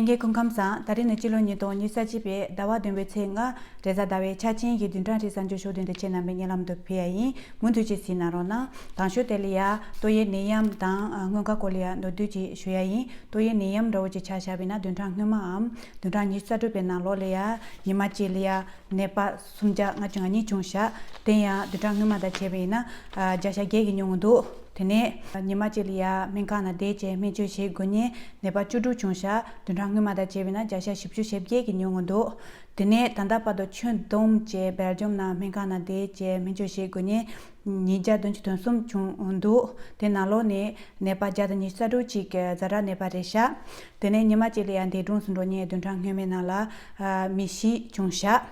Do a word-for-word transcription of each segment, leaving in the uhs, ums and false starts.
ངའི་སྐུ་ཁམས་བཟང་། ད་རིང་ནི་སྤྱི་ལོ་ཉིས་སྟོང་ཉི་ཤུ་རྩ་གཅིག་པའི་ཟླ་བ་བདུན་པའི་ཚེས་ལྔ། རེས་གཟའ་ཟླ་བའི་ཆ་ཅན་གྱི་བདུན་ཕྲག་རེའི་གསར་འགྱུར་ཕྱོགས་སྟོན་དེ་ཁྱེད་རྣམ་པའི་སྙན་ལམ་དུ་ཕུལ་ཡ་ཡིན། མུ་མཐུད་ཅིག་གཟིགས་གནང་རོགས་གནང་། དང་ཤོས་དེ་ལ་ཡ་ཏོག་དབྱིབས་ནད་ཡམས་དང་སྔོན་ཁ་སྐོར་ལ་ཡ་མདོར་བསྡུས་ཅིག་ཞུ་ཡ་ཡིན། ཏོག་དབྱིབས་ནད་ཡམས་འདྲ་བོ་ཅིག་ཆ་བཞག་པ་ཡིན་ན་བདུན་ཕྲག་སྔོན་མའམ་བདུན་ཕྲག་ཉི་ཤུ་རྩ་དྲུག་པའི་ནང་ལོགས་ལ་ཡ་ཉི་མ་གཅིག་ལ་ཡ་ནད་པ་སུམ་བརྒྱ་ལྔ་བཅུ་ང་གཉིས་བྱུང་ཤག་དེ་ཡང་བདུན་ཕྲག་སྔོན་མ་དང་བྱས་པ་ཡིན་ན་ཨ་བརྒྱ་ཆ་བརྒྱད་ཀྱིས་ཉུང་ངུ་འདུག་དེ་ནས་ཉི་མ་གཅིག་ལ་ཡ་སྨན་ཁང་ནང་བསྡད་བྱས་སྨན་བཅོས་བྱེད་དགོས་མཁན་ནད་པ་བཅུ་དྲུག་བྱུང་ཤག་བདུན་ཕྲག་སྔོན་མ་དང་བྱས་པ་ཡིན་ན་བརྒྱ་ཆ་བཞི་བཅུ་ཞེ་བརྒྱད་ཀྱིས་ཉུང་ངུ་འདུག་དེ་ནས་ད་ལྟ་བར་དུ་ཁྱོན་བསྡོམས་བྱས་སྦེལ་ཇམ་ནང་སྨན་ཁང་ནང་བསྡད་བྱས་སྨན་བཅོས་བྱེད་དགོས་མཁན་ཉིས་བརྒྱ་བདུན་ཅུ་དོན་གསུམ་བྱུང་འདུག་དེ་ནང་ལོགས་ནས་ནད་པ་བརྒྱ་དང་ཉི་ཤུ་རྩ་དྲུག་ཅིག་ཛ་དྲག་ནད་པ་རེད་ཤག་དེ་ནས་ཉི་མ་གཅིག་ལ་ཡ་འདས་གྲོངས་སུ་འགྲོ་མཁན་བདུན་ཕྲག་སྔོན་མའི་ནང་ལ་ཨ་མི་བཞི་བྱུང་ཤག་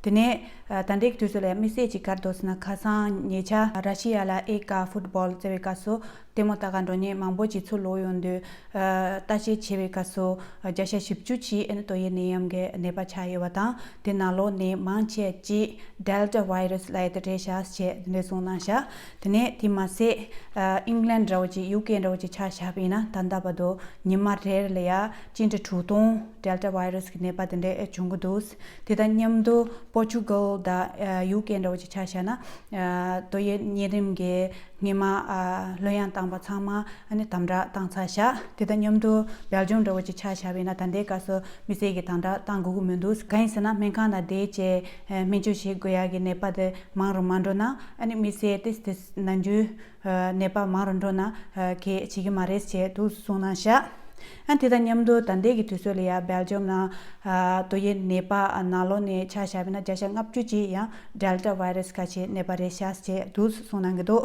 དེ་ནས་ཨ་ད་ལྟའི་དུས་ཚོད་ལ་ཡ་དམིགས་བསལ་གྱི་ག་རེ་འདུག་ཟེར་ན། ཁ་སང་ཉེ་ཆར་ར་ཤི་ཡ་ལ་ཨེ་ཀ་ཕུཊ་བོལ་རྩེ་བའི་སྐབས་སུ་ལྟད་མོ་ལྟ་ག་འགྲོ་མཁན་མང་པོ་ཅིག་ཚུར་ལོག་ཡོང་དུས་ཨ་ལྟ་བཤལ་བྱེད་པའི་སྐབས་སུ་བརྒྱ་ཆ་བཞི་བཅུ་ཅིག་ཨ་ནི་ཏོག་དབྱིབས་ནད་ཡམས་ཀྱི་ནད་པ་ཆགས་ཡོད་པ་དང་། དེ་ནང་ལོགས་ནས་མང་ཆེ་ཅིག་ཌེལ་ཊ་བྷའི་རུ་སི་ལབ་ཡ་དེ་རེད་ཤག་ཅེས་འདི་འདྲ་གསུངས་གནང་ཤག་དེ་ནས་དེ་མ་ཟད་ཨ་ཨིང་ལན་འདྲ་བོ་ཅིག་ཡུ་ཀེ་འདྲ་བོ་ཅིག་ཆ་བཞག་པ་ཡིན་ན་ད་ལྟ་བར་དུ་ཉི་མ་རེ་ལ་ཡ་སྤྱི་ཟླ་དྲུག་སྟོང་ཌེལ་ཊ་བྷའི་རུ་སི་གི་ནད་པ་དེ་འདྲ་བྱུང་གི་འདུག་དེ་དང་མཉམ་དུ་པོར་ཅུ་གལ་དང་ཨ་ཡུ་ཀེ་འདྲ་བོ་ཅིག་ཆ་བཞག་ན་ཨ་ཏོག་དབྱིབས་གཉན་རིམས་ཀྱི་སྔོན་མ་ཨ་གློད་ཡངས་བཏང་པ་ཚང་མ་ཨ་ནི་དམ་དྲག་བཏང་ཚར་ཤག་དེ་དང་མཉམ་དུ་སྦེལ་ཇམ་འདྲ་བོ་ཅིག་ཆ་བཞག་པ་ཡིན་ན་ད་ལྟའི་སྐབས་སུ་དམིགས་བསལ་གྱི་དམ་དྲག་བཏང་དགོས་ཀྱི་མི་འདུག་གང་ཡིན་ཟེར་ན་སྨན་ཁང་ནང་བསྡད་བྱས་ཨ་སྨན་བཅོས་བྱེད་དགོས་ཡ་གི་ནད་པ་དེ་མང་རུ་མ་འགྲོ་ན་ཨ་ནི་དམིགས་བསལ་ཏོག་དབྱིབས་ནང་རྒྱུན་ཨ་ནད་པ་མང་རུ་འགྲོ་ན་ཨ་གལ་ཆེ་གི་མ་རེད་ཅེས་འདུག་གསུངས་གནང་ཤག་ཨ་དེ་དང་མཉམ་དུ་ད་ལྟའི་གི་དུས་ཚོད་ལ་ཡ་སྦེལ་ཇམ་ནང་ཨ་ཏོག་དབྱིབས་ནད་པ་ནང་ལོགས་ནས་ཆ་བཞག་པ་ཡིན་ན་བརྒྱ་ཆ་ལྔ་བཅུ་ཅིག་ཡང་ཌེལ་ཊ་བྷའི་རུ་སི་ཁ་ཤས་ནད་པ་རེད་ཤག་ཅེས་འདུག་གསུངས་གནང་གི་འདུག་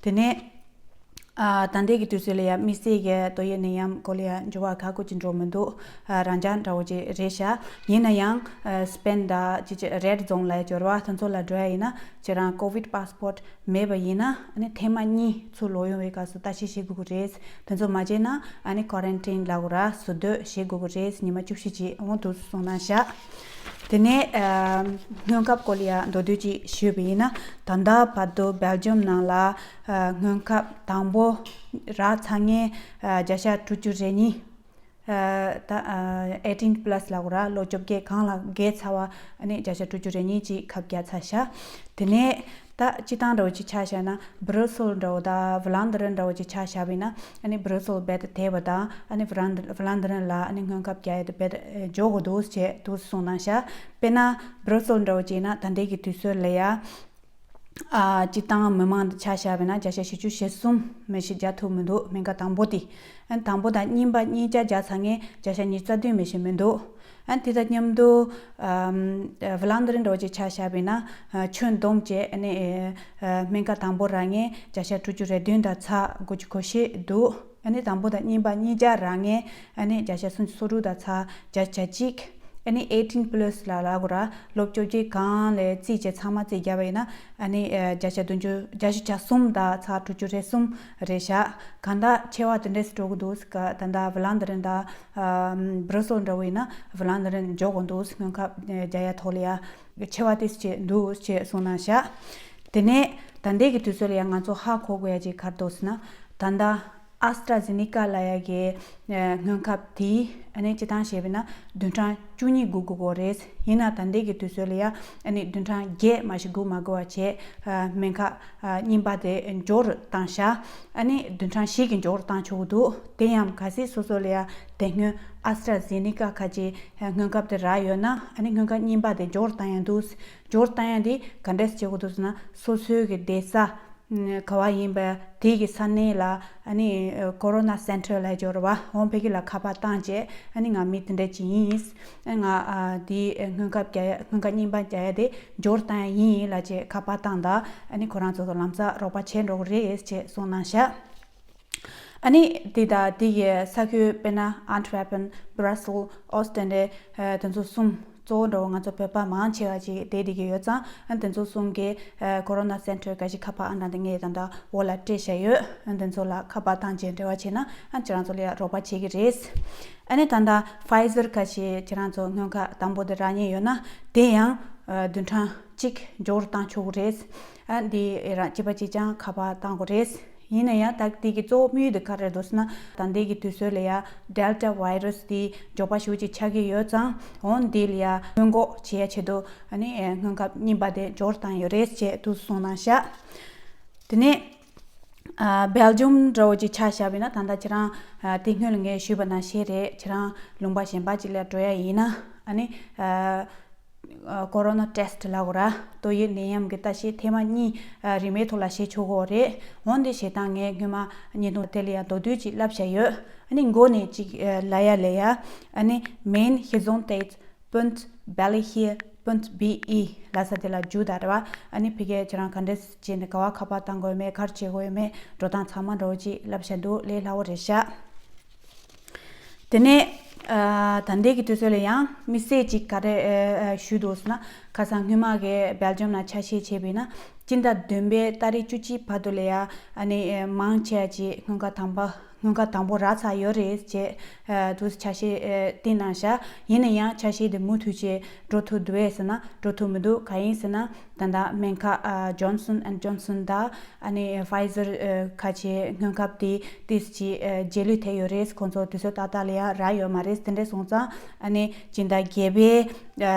དེ་ནས་ཨ་ད་ལྟའི་གི་དུས་ཚོད་ལ་ཡ་དམིགས་བསལ་གྱི་ཏོག་དབྱིབས་ནད་ཡམས་སྐོར་ལ་ཡ་འགྱུར་བ་ག་གོ་ཅིག་འགྲོ་མི་འདུག་ཨ་རང་འཇགས་འདྲ་བོ་ཅིག་རེད་ཤག་ཡིན་ན་ཡང་ཨ་སི་པེན་དང་ཅི་ཅི་རེཌ་ཛོན་ལབ་ཡ་འབྱོར་བ་དེ་ཚོ་ལ་འགྲོ་ཡ་ཡིན་ན་ཁྱེད་རང་ཀོ་ཝིཌ་པཱ་སི་པོརཊ་མེད་པ་ཡིན་ན་ཨ་ནི་ཐེངས་མ་གཉིས་ཚུར་ལོག་ཡོང་བའི་སྐབས་སུ་ལྟ་ཞིབ་བྱེད་དགོས་ཀྱི་རེད། དེ་ཚོ་མ་བྱས་ན་ཨ་ནི་ཀོ་རན་ཊིན་ལབ་དགོས་ར་ཟུར་སྡོད་བྱེད་དགོས་ཀྱི་རེད། ཉི་མ་བཅུ་བཞི་ཅིག་འོང་འདུག་གསུངས་གནང་ཤག་དེ་ནས་ཨ་སྔོན་ཁབ་སྐོར་ལ་ཡ་མདོར་བསྡུས་ཅིག་ཞུས་པ་ཡིན་ན། ད་ལྟ་བར་དུ་སྦེལ་ཇམ་ནང་ལ་ཨ་སྔོན་ཁབ་དང་པོ་རག་ཚར་མཁན་ཨ་བརྒྱ་ཆ་དྲུག་ཅུ་རེ་གཉིས། ཨ་ད་ཨ་ཨེ་ཊིན་པ་ལ་སི་ལབ་དགོས་ར། ལོ་བཅོ་བརྒྱད་སྒང་ལ་བརྒལ་ཚར་བ་ཨ་ནི་བརྒྱ་ཆ་དྲུག་ཅུ་རེ་གཉིས་ཅིག་ཁབ་བརྒྱབ་ཚར་ཤག་དེ་ནས་ད་སྤྱིར་བཏང་འདྲ་བོ་ཅིག་ཆ་བཞག་ན་སྦྲུ་སེལ་འདྲ་བོ་དང་ཝི་ལན་ཌི་རན་འདྲ་བོ་ཅིག་ཆ་བཞག་པ་ཡིན་ན་ཨ་ནི་སྦྲུ་སེལ་རྦད་དེ་དལ་བ་དང་ཨ་ནི་ཝི་ལན་ཝི་ལན་ཌི་རན་ལ་ཨ་ནི་སྔོན་ཁབ་བརྒྱབ་ཡ་དེ་རྦད་དེ་མགྱོགས་དགོས་འདུག་ཅེས་འདུག་གསུངས་གནང་ཤག་དཔེར་ན་སྦྲུ་སེལ་འདྲ་བོ་ཅིག་ཡིན་ན་ད་ལྟའི་གི་དུས་ཚོད་ལ་ཡ། ཨ་སྤྱིར་བཏང་མི་མང་ཆ་བཞག་པ་ཡིན་ན་བརྒྱ་ཆ་བཞི་བཅུ་ཞེ་གསུམ་མི་ཞིག་བརྒྱབ་ཐུབ་མི་འདུག་སྨན་ཁབ་དང་པོ་དེ། ཨ་དང་པོ་དང་གཉིས་པ་གཉིས་ཆ་བརྒྱབ་ཚར་མཁན་བརྒྱ་ཆ་ཉི་ཤུ་རྩ་བདུན་མི་ཞིག་མི་འདུག་ཨ་དེ་དང་མཉམ་དུ་ཨམ་ཝི་ལན་ཌི་རན་འདྲ་བོ་ཅིག་ཆ་བཞག་པ་ཡིན་ན་ཨ་ཁྱོན་བསྡོམས་བྱས་ཨ་ནི་ཨ་སྨན་ཁབ་དང་པོ་རག་མཁན་བརྒྱ་ཆ་དྲུག་ཅུ་རེ་བདུན་དང་ཚེག་དགུ་བཅུ་གོ་བཞི་འདུག་ཨ་ནི་དང་པོ་དང་གཉིས་པ་གཉིས་ཆ་རག་མཁན་ཨ་ནི་བརྒྱ་ཆ་སུམ་ཅུ་སོ་དྲུག་དང་ཚེག་བརྒྱད་ཅུ་གྱ་གཅིག་ཨ་ནི་ཨེ་ཊིན་པ་ལ་སི་ལ་ལབ་དགོས་ར། ལོ་བཅོ་བརྒྱད་སྒང་ལ་རྩིས་བྱས་ཚང་མ་རྩིས་བརྒྱབ་པ་ཡིན་ན་ཨ་ནི་ཨ་བརྒྱ་ཆ་བདུན་ཅུ་བརྒྱ་ཆ་གྱ་གསུམ་དང་ཚེག་དྲུག་ཅུ་རེ་གསུམ་རེད་ཤག་གང་ལྟར་ཆེ་བ་དེ་འདྲས་སུ་འགྲོ་གི་འདུག་ཟེར་ག་ད་ལྟ་ཝི་ལན་ཌི་རན་དང་ཨ་སྦྲུ་སེལ་འདྲ་བོ་ཡིན་ན་ཝི་ལན་ཌི་རན་མགྱོགས་དགོས་འདུག་སྔོན་ཁབ་ཨ་རྒྱག་ཡ་ཐོག་ལ་ཡ་ཆེ་བ་དེ་ཅིག་འདུག་ཅེས་གསུངས་གནང་ཤག་དེ་ནས་ད་ལྟའི་གི་དུས་ཚོད་ལ་ཡང་ང་ཚོ་ཧ་གོ་དགོས་ཡ་ཅིག་ག་རེ་འདུག་ཟེར་ན། ད་ལྟ་ཨ་སི་ཊ་ཛེ་ནི་ཀ་ལབ་ཡ་གི་ཨ་སྔོན་ཁབ་དེ་ཨ་ནི་སྤྱིར་བཏང་བྱས་པ་ཡིན་ན་བདུན་ཕྲག་བཅུ་གཉིས་སྒུག་དགོས་ཀྱི་རེད། ཡིན་ན་ད་ལྟའི་གི་དུས་ཚོད་ལ་ཡ་ཨ་ནི་བདུན་ཕྲག་བརྒྱད་མ་གཏོགས་སྒུག་མ་དགོས་པ་བྱས་ཨ་སྨན་ཁབ་ཨ་རྙིང་པ་དེ་མགྱོགས་རུ་བཏང་ཤག་ཨ་ནི་བདུན་ཕྲག་བཞི་གི་མགྱོགས་རུ་བཏང་ཆོག་གི་འདུག་དེ་ཡང་གལ་སྲིད་སོ་སོ་ལ་ཡ་དེ་སྔོན་ཨ་སི་ཊ་ཛེ་ནི་ཀ་ཁ་ཅིག་ཨ་སྔོན་ཁབ་དེ་རག་ཡོད་ན་ཨ་ནི་སྔོན་ཁབ་རྙིང་པ་དེ་མགྱོགས་རུ་བཏང་ཡ་འདུག་མགྱོགས་རུ་བཏང་ཡ་དེ་ག་འདྲས་བྱེད་དགོས་འདུག་ཟེར་ན། སོ་སོའི་གི་བསྡད་ས་ག་བ་ཡིན་པ་དེ་གི་ས་གནས་ལ་ཨ་ནི་ཀོ་རོ་ན་སེན་ཊར་ལབ་ཡ་འབྱོར་བ་འོང་ཕ་གི་ལ་ཁ་པར་བཏང་བྱས་ཨ་ནི་ང་མི་དེ་འདྲ་ཅིག་ཡིན། ཨ་ང་ཨ་དེ་སྔོན་ཁབ་རྒྱག་ཡ་སྔོན་ཁབ་རྙིང་པ་རྒྱག་ཡ་དེ་མགྱོགས་བཏང་ཡ་ཡིན་ལབ་བྱས་ཁ་པར་བཏང་ད་ཨ་ནི་ཁོ་རང་ཚོ་ཚོ་ལམ་སང་རོགས་པ་བྱེད་འགྲོ་གི་རེད་ཅེས་གསུངས་གནང་ཤག་ཨ་ནི་དེ་དང་དེ་གི་ས་ཁུལ་དཔེར་ན་ཨན་ཊི་ཝེར་པན། སྦྲ་སེལ། ཨོ་སི་ཊན་རེད། ཨ་དེ་ཚོ་གསུམ་གཙོ་བོ་འདྲ་བོ་ང་ཚོ་བོད་པ་མང་ཆེ་བ་ཅིག་བསྡད་བསྡད་ཀྱི་ཡོད་ཙང་ཨ་དེ་ཚོ་གསུམ་གི་ཨ་ཀོ་རོ་ན་སེན་ཊར་ག་ཞིག་ཁ་པར་ཨང་གྲངས་དེ་ངས་ད་ལྟ་འོག་ལ་སྤྲད་བཞག་ཡོད། ཨ་དེ་ཚོ་ལ་ཁ་པར་བཏང་བྱས་འབྲེལ་བ་བྱས་ན་ཨ་ཁྱེད་རང་ཚོ་ལ་ཡ་རོགས་པ་བྱེད་ཀྱི་རེད། ཨ་ནི་ད་ལྟ་ཕའི་ཛར་ག་ཞིག་ཁྱེད་རང་ཚོ་སྔོན་ཁབ་དང་པོ་དེ་རག་མཁན་ཡོད་ན་དེ་ཡང་ཨ་བདུན་ཕྲག་གཅིག་མགྱོགས་རུ་བཏང་ཆོག་གི་རེད། ཨ་འདི་རང་གཅིག་པ་གཅིག་རྐྱང་ཁ་པར་བཏང་དགོས་རེད། ཡིན་ན་ཡང་ད་དེ་གི་གཙོ་བོ་དམིགས་ཡུལ་དེ་ག་རེ་རེད་འདུག་ཟེར་ན། ད་ལྟའི་གི་དུས་ཚོད་ལ་ཡ་Delta virus་དེ་མགྱོགས་པ་ཞེ་པོ་ཅིག་ཆགས་ཀྱི་ཡོད་ཙང་། འོ་འདི་ལ་ཡ་སྔོན་འགོག་བྱེད་ཡ་ཆེད་དུ་ཨ་ནི་སྔོན་ཁབ་རྙིང་པ་དེ་འབྱོར་བཏང་ཡོད་རེད་ཅེས་འདུག་གསུངས་གནང་ཤག་དེ་ནས་ཨ་སྦེལ་ཇམ་འདྲ་བོ་ཅིག་ཆ་བཞག་པ་ཡིན་ན། ད་ལྟ་ཁྱེད་རང་ཨ་དེ་སྔོན་ལ་ངས་ཞུས་པ་ནང་བཞིན་རེད། ཁྱེད་རང་ལུང་པ་གཞན་པ་ཅིག་ལ་འགྲོ་ཡ་ཡིན་ན། ཨ་ནི་ཨ་ཨ་ཀོ་རོ་ན་ཊེ་སི་ཊི་ལབ་དགོས་ར། ཏོག་དབྱིབས་ནད་ཡམས་ཀྱི་ལྟ་བཤེར་ཐེངས་མ་གཉིས་ཨ་རིན་མེད་ཐོག་ལ་བྱེད་ཆོག་གི་རེད། འོན་ཏེ་བྱེད་སྟངས་ངས་སྔོན་མ་བརྙན་ཐུང་དེ་ལ་ཡང་མདོར་བསྡུས་ཅིག་ལབ་བཞག་ཡོད། ཨ་ནི་འགོ་ནས་ཅིག་ཨ་ལབ་ཡ་ལ་ཡ། ཨ་ནི་Mein Gesondheid Punt België Punt B E ལབ་ས་དེ་ལ་རྒྱུགས་དང་རེད་བ། ཨ་ནི་ཕ་གིར་ཁྱེད་རང་ག་འདྲས་བྱས་ནས་ག་བ་ཁ་པར་བཏང་དགོས་མེད། ག་རེ་བྱེད་དགོས་མེད། འགྲོ་སྟངས་ཚང་མ་འདྲ་བོ་ཅིག་ལབ་བཞག་འདུག་ལས་སླ་བོ་རེད་ཤག་དེ་ནས་ཨ་ད་ལྟའི་གི་དུས་ཚོད་ལ་ཡང་དམིགས་བསལ་ཅིག་ག་རེ་ཨ་ཨ་ཞུས་འདུག་ཟེར་ན། ཁ་སང་སྔོན་མ་གི་སྦེལ་ཇམ་ནང་ཆ་ཤས་བྱས་པ་ཡིན་ན། སྤྱི་ཟླ་བདུན་པའི་ཏ་རིག་བཅུ་གཅིག་བར་དུ་ལ་ཡ་ཨ་ནི་ཨ་མང་ཆེ་བ་ཅིག་སྔོན་ཁབ་དང་པ་སྔོན་ཁབ་དང་པོ་རག་ཚར་ཡོད་རེད་ཅེས་ཨ་འདུག་ཆ་ཤས་ཨ་བཏོན་གནང་ཤག་ཡིན་ན་ཡང་ཆ་ཤས་དེ་མུ་མཐུད་བྱས་འགྲོ་ཐུབ་འདུག་གས་ཟེར་ན། འགྲོ་ཐུབ་མི་འདུག་གང་ཡིན་ཟེར་ན། ད་ལྟ་སྨན་ཁབ་ཨ་Johnson and Johnson དང་ཨ་ནི་Pfizer ཨ་ཁ་ཆེ་སྔོན་ཁབ་དེ་ཏིས་ཀྱི་ཨ་རྗེས་ལུས་ཐེབས་ཡོད་རེད། ཁོང་ཚོ་དུས་ཚོད་ཏག་ཏག་ལ་ཡ་རག་ཡོད་མ་རེད། དེ་འདྲས་སོང་ཙང་ཨ་ནི་སྤྱི་ཟླ་བརྒྱད་པའི་ཨ་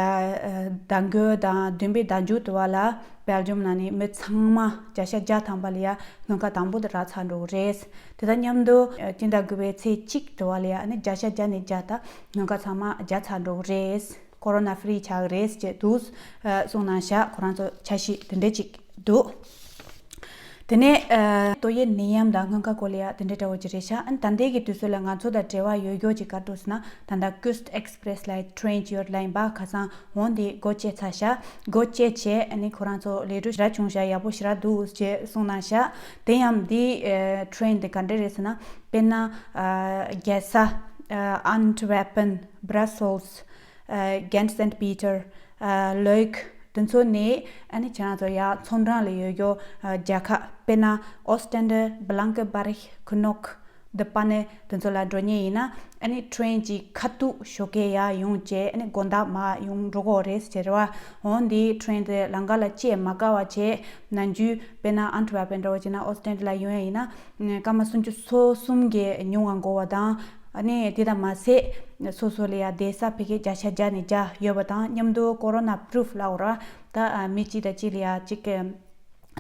ཨ་ཟླ་མགོ་དང་བདུན་པའི་ཟླ་མཇུག་དུ་བ་ལ་སྦེལ་ཇམ་ནང་ནས་མི་ཚང་མ་བརྒྱ་ཆ་བརྒྱ་ཐམ་པ་ལ་ཡ་སྔོན་ཁབ་དང་པོ་དེ་རག་ཚར་འགྲོ་གི་རེད། དེ་དང་མཉམ་དུ་ཨ་སྤྱི་ཟླ་དགུ་པའི་ཚེས་གཅིག་དུ་བ་ལ་ཡ་ཨ་ནི་བརྒྱ་ཆ་བརྒྱ་ནས་བརྒྱ་ད་སྔོན་ཁབ་ཚང་མ་བརྒྱབ་ཚར་འགྲོ་གི་རེད། ཀོ་རོ་ན་ཧྥི་རི་ཆགས་ཀྱི་རེད་ཅེས་འདུག་ཨ་གསུངས་གནང་ཤག་ཁོ་རང་ཚོ་འཆར་གཞི་དེ་འདྲས་ཅིག་འདུག་དེ་ནས་ཨ་ཏོག་དབྱིབས་ནད་ཡམས་དང་སྔོན་ཁབ་སྐོར་ལ་ཡ་དེ་འདྲས་འདྲ་བོ་ཅིག་རེད་ཤག་ཨ་ནི་ད་ལྟའི་གི་དུས་ཚོད་ལ་ང་ཚོ་དང་འབྲེལ་བ་ཡོད་རྒྱུ་ཅིག་ག་རེ་འདུག་ཟེར་ན། ད་ལྟ་Kust Express ལ་ཡ་ཊེན་ཅིག་ཡོད་ལ་ཡིན་པ། ཁ་སང་འོ་འདི་སྒོ་ཕྱེ་ཚར་ཤག་སྒོ་ཕྱེ་བྱས་ཨ་ནི་ཁོ་རང་ཚོ་ལས་སྒྲུབ་ཞེ་དྲག་བྱུང་ཤག་ཡག་པོ་ཞེ་དྲག་འདུག་ཅེས་གསུངས་གནང་ཤག་དེ་ཡང་འདི་ཨ་ཊེན་འདི་ག་འདྲས་རེད་ཟེར་ན། དཔེར་ན་ཨ་རྒྱལ་ས་ཨ་Antwerpen, Brussels, ཨ་Ghent Sint Peter, ཨ་Luik དེ་ཚོ་ནས་ཨ་ནི་ཁྱེད་རང་ཚོ་ཡར་ཚོང་འབྲང་ལ་ཡོད་རྒྱུ་ཨ་རྒྱལ་ཁབ། དཔེར་ན་Ostende, Blankenberg, Knokke, De Panne དེ་ཚོ་ལ་འགྲོ་མཁན་ཡིན་ན། ཨ་ནི་ཊེན་གྱི་ཁ་ཐུག་ཞོགས་ཀས་ཡར་ཡོང་བྱས་ཨ་ནི་དགོང་དག་མར་ཡོང་འགྲོ་གི་རེད་ཟེར་བ། འོ་འདི་ཊེན་དེ་ལམ་ཁ་ལ་བཅད་མ་དཀའ་བ་བྱས། ནམ་རྒྱུན་དཔེར་ན་Antwerpen འདྲ་བོ་བྱས་ན་Ostende ལ་ཡོང་ཡ་ཡིན་ན། སྐར་མ་སུམ་ཅུ་སོ་གསུམ་གྱི་ཉུང་བ་འགོར་བ་དང་། ཨ་ནི་དེ་དང་མ་ཟད་སོ་སོ་ལ་ཡ་བསྡད་ས་ཕ་གི་བརྒྱ་ཆ་བརྒྱ་ནས་བརྒྱ་ཡོད་པ་དང་མཉམ་དུ་Corona Proof ལབ་དགོས་ར། ད་ཨ་མི་གཅིག་དང་གཅིག་ལ་ཡ་གཅིག་གི་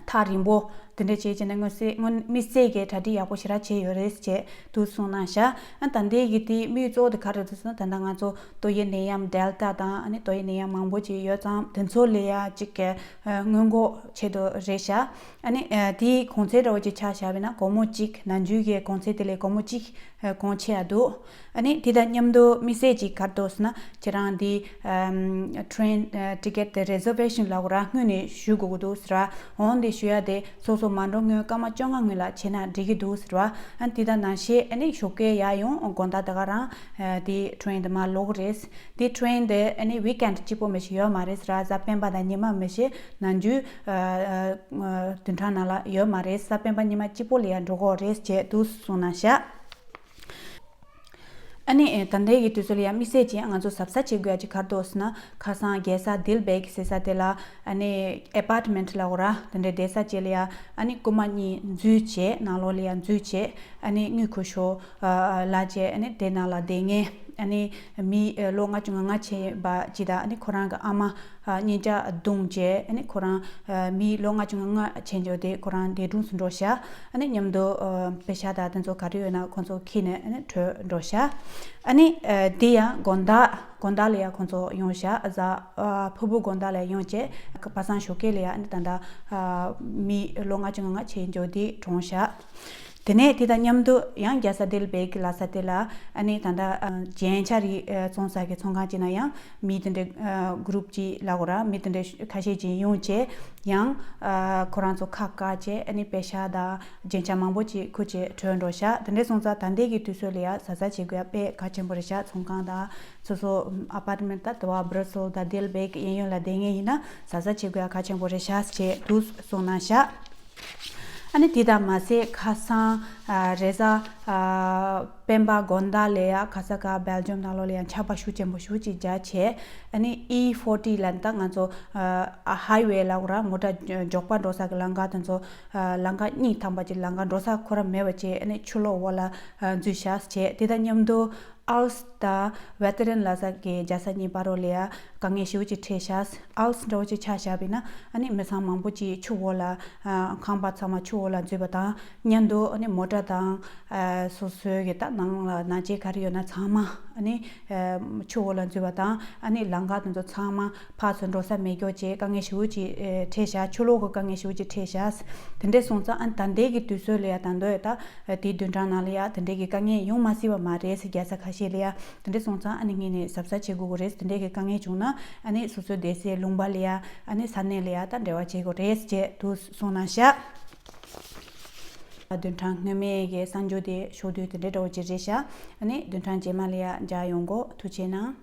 ཐག་རིང་པོ་དེ་འདྲ་བྱས་བྱས་ནས་དངོས་གསལ་དངོས་དམིགས་བསལ་གྱི་གྲ་སྒྲིག་ཡག་པོ་ཞེ་དྲག་བྱས་ཡོད་རེད་ཅེས་འདུག་གསུངས་གནང་ཤག་ཨ་ད་ལྟའི་གི་དེ་དམིགས་ཡུལ་གཙོ་བོ་དེ་ག་རེ་རེད་ཟེར་ན། ད་ལྟ་ང་ཚོ་ཏོག་དབྱིབས་ནད་ཡམས་Delta དང་ཨ་ནི་ཏོག་དབྱིབས་ནད་ཡམས་མང་པོ་ཅིག་ཡོད་ཙང་དེ་ཚོ་ལ་ཡ་གཅིག་གི་ཨ་སྔོན་འགོག་ཆེད་དུ་རེད་ཤག་ཨ་ནི་ཨ་དེའི་གོང་ཚད་འདྲ་བོ་ཅིག་ཆ་བཞག་པ་ཡིན་ན་སྒོར་མོ་གཅིག་ནམ་རྒྱུན་གྱི་གོང་ཚད་དེ་ལས་སྒོར་མོ་གཅིག་ཨ་གོང་ཆེ་ཡ་འདུག་ཨ་ནི་དེ་དང་མཉམ་དུ་དམིགས་བསལ་ཅིག་ག་རེ་འདུག་ཟེར་ན། ཁྱེད་རང་འདི་ཨམ་train ཨ་ticket དེ་reservation ལབ་དགོས་ར། སྔོན་ནས་ཞུ་དགོས་ཀྱི་འདུག་ཟེར་བ། འོ་འདི་ཞུ་ཡ་དེ་སོ་སོ་མ་འགྲོ་སྔོན་སྐར་མ་བཅོ་ལྔ་སྔོན་ལ་བྱས་ན་འགྲིག་གི་འདུག་ཟེར་བ། ཨ་དེ་དང་ནང་བཞིན་ཨ་ནི་ཞོགས་ཀས་ཡར་ཡོང་དགོང་དག་ད་ག་རང་ཨ་དེ་train དེ་མར་ལོག་གི་རེད། དེ་train དེ་ཨ་ནི་weekend གཅིག་པོ་མི་ཤེས་ཡོད་མ་རེད་ཟེར་བ། གཟའ་སྤེན་པ་དང་ཉི་མ་མི་ཤེས་ནམ་རྒྱུན་ཨ་ཨ་བདུན་ཕྲག་ནང་ལ་ཡོད་མ་རེད། གཟའ་སྤེན་པ་ཉི་མ་གཅིག་པོ་ལ་ཡར་འགྲོ་དགོས་རེད་ཅེས་འདུག་གསུངས་གནང་ཤག་ཨ་ནི་ཨེ་ད་ལྟའི་གི་དུས་ཚོད་ལ་ཡང་དམིགས་བསལ་ཅན་ང་ཚོ་གཟབ་གཟབ་བྱེད་དགོས་ཡ་ཅིག་ག་རེ་འདུག་ཟེར་ན། ཁ་སང་རྒྱལ་ས་Dilbeek ཟེར་ས་དེ་ལ་ཨ་ནི་apartment ལབ་དགོས་ར། དེ་འདྲའི་བསྡད་ས་ཅིག་ལ་ཡ་ཨ་ནི་རྐུན་མ་གཉིས་འཛུལ་བྱས་ནང་ལོགས་ལ་ཡ་འཛུལ་བྱས། ཨ་ནི་དངུལ་ཁུ་ཤོ་ཨ་ཨ་ལ་བྱས་ཨ་ནི་དེ་ནང་ལ་བསྡད་མཁན་ཨ་ནི་མི་ཨ་ལོ་ལྔ་བཅུ་ང་ལྔ་བྱས་པ་ཅིག་དང་། ཨ་ནི་ཁོ་རང་གི་ཨ་མ་ཨ་གཉིས་ཆ་བརྡུངས་བྱས། ཨ་ནི་ཁོ་རང་ཨ་མི་ལོ་ལྔ་བཅུ་ང་ལྔ་བྱས་འཇོག་དེ་ཁོ་རང་འདས་གྲོངས་སུ་འགྲོ་ཤག་ཨ་ནི་མཉམ་དུ་ཨ་པེ་ཤ་དང་དེ་ཚོ་ག་རེ་ཡོད་ན་ཁོ་ཚོ་ཁྱེར་ནས་ཨ་ནི་བྲོས་འགྲོ་ཤག་ཨ་ནི་ཨ་དེ་ཡང་དགོང་དག་དགོང་དག་ལ་ཡང་ཁོ་ཚོ་ཡོང་ཤག་གཟའ་ཨ་ཕུར་བུ་དགོང་དག་ལ་ཡོང་བྱས། པ་སངས་ཞོགས་ཀས་ལ་ཡང་ཨ་ནི་ད་ལྟ་ཨ་མི་ལོ་ལྔ་བཅུ་ང་ལྔ་བྱས་འཇོག་དེ་གྲོངས་ཤག་དེ་ནས་དེ་དང་མཉམ་དུ་ཡང་རྒྱལ་ས་Dilbeek ལབ་ས་དེ་ལ་ཨ་ནི་ད་ལྟ་ཨ་རྒྱན་ཆ་རིགས་ཨ་བཙོང་ས་གི་ཚོང་ཁང་ཅིག་ན་ཡང་མི་དེ་འདྲའི་ཨ་group ཅིག་ལབ་དགོས་ར། མི་དེ་འདྲའི་ཁ་ཤས་ཅིག་ཡོང་བྱས་ཡང་ཨ་ཁོ་རང་ཚོ་ཁ་བཀག་བྱས། ཨ་ནི་པེ་ཤ་དང་རྒྱན་ཆ་མང་པོ་ཅིག་ཁུར་བྱས་བྲོས་འགྲོ་ཤག་དེ་འདྲ་སོང་ཙང་ད་ལྟའི་གི་དུས་ཚོད་ལ་ཡང་གཟབ་གཟབ་བྱེད་དགོས་ཡ་དཔེ་གལ་ཆེན་པོ་རེད་ཤག་ཚོང་ཁང་དང་སོ་སོ་apartment ད་དུ་བ་Brussels དང་Dilbeek གཡས་གཡོན་ལ་བསྡད་མཁན་ཡིན་ན་གཟབ་གཟབ་བྱེད་དགོས་ཡ་གལ་ཆེན་པོ་རེད་ཤག་ཅེས་འདུག་གསུངས་གནང་ཤག་ཨ་ནི་དེ་དང་མ་ཟད་ཁ་སང་ཨ་རེས་གཟའ་ཨ་ སྤེན་པ་དགོན་བདག་ལ་ཡ་ག་ས་ག་སྦེལ་ཇམ་ནང་ལོགས་ལ་ཡ་ཆར་པ་ཤུགས་ཆེན་པོ་ཤུགས་ཅིག་བརྒྱབ་བྱས། ཨ་ནི་ཨི་ཕོར་ཊི་ལབ་ད་ང་ཚོ་ཨ་ཧའི་ཝེ་ལབ་དགོས་ར། མོ་ཊ་མགྱོགས་པ་འགྲོ་ས་གི་ལམ་ཁ་དེ་ཚོ། ཨ་ལམ་ཁ་གཉིས་ཐམ་པ་ཅིག་ལམ་ཁ་འགྲོ་ས་ཁོ་རང་མེད་པ་བྱས། ཨ་ནི་ཆུ་ལོག་འོག་ལ་ཨ་འཛུལ་བཞག་བྱས། དེ་དང་མཉམ་དུ་ཨལ་སི་དང་ཝེ་ཏི་རན་ལབ་ས་གི་རྒྱལ་ས་གཉིས་བར་རོ་ལ་ཡ་དཀའ་ངལ་ཞེ་པོ་ཅིག་འཕྲད་བཞག་ཨལ་སི་འདྲ་བོ་ཅིག་ཆ་བཞག་པ་ཡིན་ན། ཨ་ནི་མི་ཚང་མང་པོ་ཅིག་ཆུ་འོག་ལ་ཨ་ཁང་པ་ཚང་མ་ཆུ་འོག་ལ་འཛུལ་བ་དང་། མཉམ་དུ་ཨ་ནི་མོ་ཊ་དང་ཨ་སོ་སོའི་གི་ད་ནང་ལ་ནང་ཆས་ག་རེ་ཡོད་ན་ཚང་མ་ཨ་ནི་ཨ་ཆུ་འོག་ལ་འཛུལ་བ་དང་། ཨ་ནི་ལམ་ཁ་དེ་ཚོ་ཚང་མ་ཕར་ཚུར་འགྲོ་ས་མེད་སྐྱོ་བྱས། དཀའ་ངལ་ཞེ་པོ་ཅིག་ཨེ་འཕྲད་བཞག་ཆུ་ལོག་གི་དཀའ་ངལ་ཞེ་པོ་ཅིག་འཕྲད་བཞག་དེ་འདྲས་སོང་ཙང་ཨ་ནི་ད་ལྟའི་གི་དུས་ཚོད་ལ་ཡ་ད་དུང་ཡ་ད་དེའི་བདུན་ཕྲག་ནང་ལ་ཡ་དེ་འདྲས་གི་དཀའ་ངལ་ཡོང་མ་སྲིད་པ་མ་རེད་ཟེར། རྒྱལ་ས་ཁ་ཤས་ལ་ཡ་དེ་འདྲས་སོང་ཙང་ཨ་ནི་ངས་ནི་གཟབ་གཟབ་བྱེད་དགོས་ཀྱི་རེད། དེ་འདྲས་གི་དཀའ་ངལ་བྱུང་ན་ཨ་ནི་སོ་སོའི་བསྡད་སའི་ལུང་པ་ལ་ཡ་ཨ་ནི་ས་གནས་ལ་ཡ་ད་འབྲེལ་བ་བྱེད་དགོས་རེད་ཅེས་དུ་གསུངས་གནང་ཤག་བདུན་ཕྲག་སྔོན་མའི་གི་གསར་འགྱུར་དེ་ཞུ་དུས་དེ་འདྲས་འདྲ་བོ་ཅིག་རེད་ཤག་ཨ་ནི་བདུན་ཕྲག་རྗེས་མ་ལ་ཡ་མཇལ་ཡོང་གོ། ཐུགས་རྗེ་གནང་།